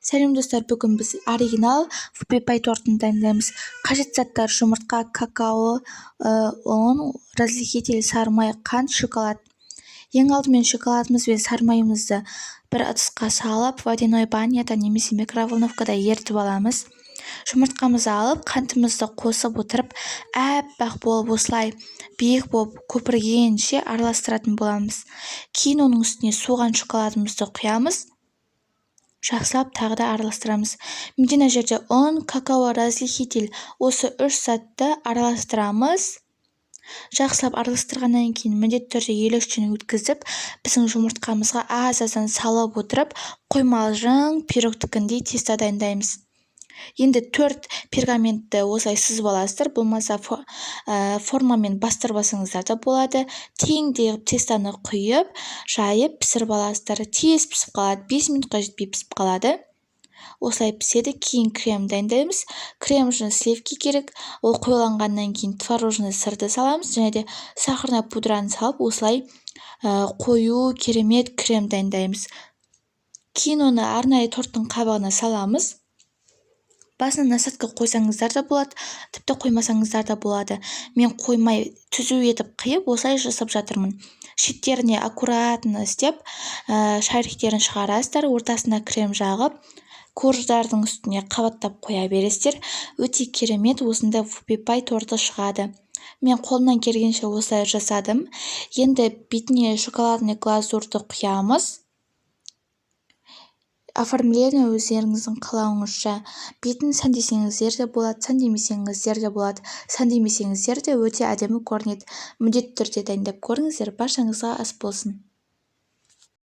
Сәлем, достар! Бүгін біз оригинал вупи-пай тортын дайындаймыз. Қажет заттар: жұмыртқа, какао, ұн, разрыхлитель, сары май, қант, шоколад. Ең алдымен шоколадымыз бен сары майымызды бір ыдысқа салып, водяной баняда немесе микроволновкада ерітіп аламыз. Жұмыртқамызды алып, қантымызды қосып отырып, аппақ болып, осылай биік болып көпіргенше араластыратын боламыз. Кейін оның үстіне суыған шоколадымызды құямыз, жақсылап тағы да араластырамыз. Менде мына жерде ұн, какао, разрыхлитель, осы үш затты араластырамыз. Жақсылап араластырғаннан кейін міндетті түрде елегіштен өткізіп, біздің жұмыртқамызға аз-аздан салып отырып, құймалжың пирогтікіндей тесто дайындаймыз. Енді төрт пергаментті осылай сызып аласыздар, болмаса формамен бастырып алсаңыздар да болады. Теңдей қылып тестоны құйып, жайып, пісіріп аласыздар. Тез пісіп қалады, 5 минутқа жетпей пісіп қалады. Осылай піседі. Кейін крем дайындаймыз. Крем үшін сливки керек. Ол қоюланғаннан кейін творожный сырды саламыз және де сахарный пудраны салып, осылай қою керемет крем дайындаймыз. Кейін оны арнайы торттың қабығына саламыз. Басына насадка қойсаңыздар да болады, тіпті қоймасаңыздар да болады. Мен қоймай, түзу етіп қиып, осылай жасап жатырмын. Шеттеріне аккуратно істеп, шариктерін шығарасыздар, ортасына крем жағып, корждардың үстіне қабаттап қоя бересіздер. Өте керемет осындай вупи-пай торты шығады. Мен қолымнан келгенше осылай жасадым. Енді бетіне шоколадный глазурьді құямыз. Оформление өздеріңіздің қалауыңызша. Бетін сәндесеңіздер де болады, сәндемесеңіздер де болады. Сәндемесеңіздер де өте әдемі көрінеді. Міндетті түрде дайындап көріңіздер. Баршаңызға ас болсын!